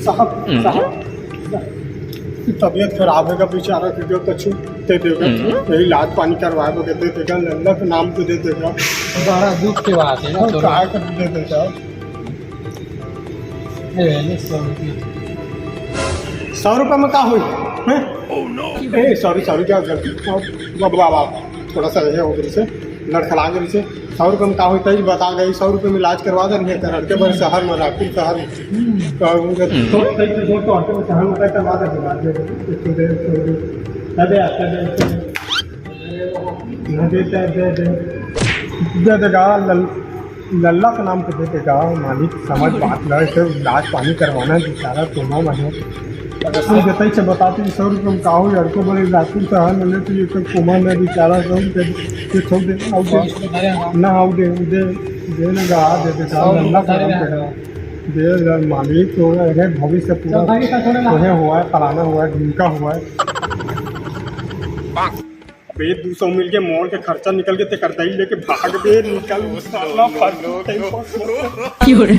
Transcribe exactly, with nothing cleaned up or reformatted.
साहब, हम्म। साहब, तबीयत खराब हे गा, बेचारा के जो कछु दे देगा, हम्म। यही इलाज पानी करवाए बर दे देगा, लल्ला के नाम पे दे देगा। बड़ा दुख के बात हे ना, तो काय कर दे देगा। ए, ले सौ रुपया। सौ रुपया में का होई? हैं? ए, सॉरी, सॉरी, क्या गलती? बाबा, बाबा, थोड़ा सा ये हो गई से। लड़खड़ा गए से। सौ रुपये में का होता है, बता गई, सौ रुपये में इलाज करवा दे, नहीं कर हटके बड़े शहर में, रायपुर शहर में। तो उनके तो कई तो जो तो हटके शहर में करवा दे, इलाज दे दे, एक सौ डेढ़ सौ दे, दे दे, दे दे, दे दे, दे दे, दे दे, दे देगा, लल-, लल्ला के नाम पे दे देगा, मालिक, समझ बात ल, इसे इलाज पानी करवाना है, बेचारा कोमा में है। अगर तू देता ही से बताते कि सौ रुपये में का हो यार, को बोले, रायपुर से हाल मिले तो ये तो कोमा में बेचारा सौ रुपये, ये छोड़ दे, आउ दे, ना, आउ दे, दे, दे ना गा, दे दे, सौ रुपये लल्ला के नाम पे है। दे यार, मालिक, तो अरे भविष्य पूरा वह हुआ है, फलाना हुआ है, ढिमका हुआ है। बे, दू सौ मिल के मोर के खर्चा निकल के ते करदाई लेके भाग बे, निकल साला, फालतू टाइम पास मत कर।